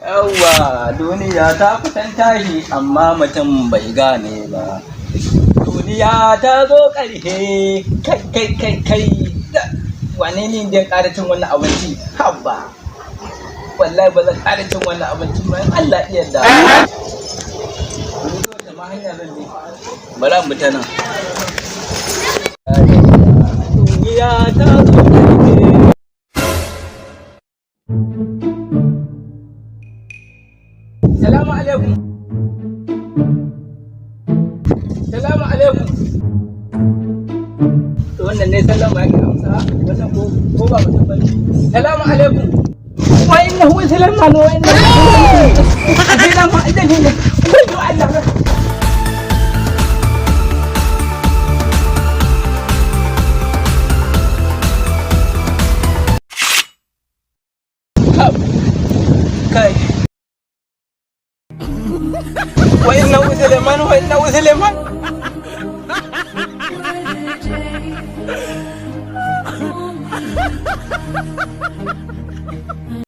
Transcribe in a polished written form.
Yawwa, duniya ta kusan tashi, amma mutum bai gane ba. Duniya ta zo ƙarshe. Kai, kai, kai, kai. Wane ne da ya ƙara cin wannan abinci? Habba. Wallahi ba zan ƙara cin wannan abincin ba in Allah ya yarda. Ni zo ma hanya zan bi. Bari mu ta nan. Duniya ta zo ƙarshe. Salamu alaikum. Salamu alaikum. To, wannan ne sallama yake amsa, wannan ko ba mutum bane. Salamu alaikum. Wa innahu Sulaiman wa innahu Sulaiman idan ne. Wayyo Allah. Kai. Wa innahu Sulaiman wa innahu Sulaiman.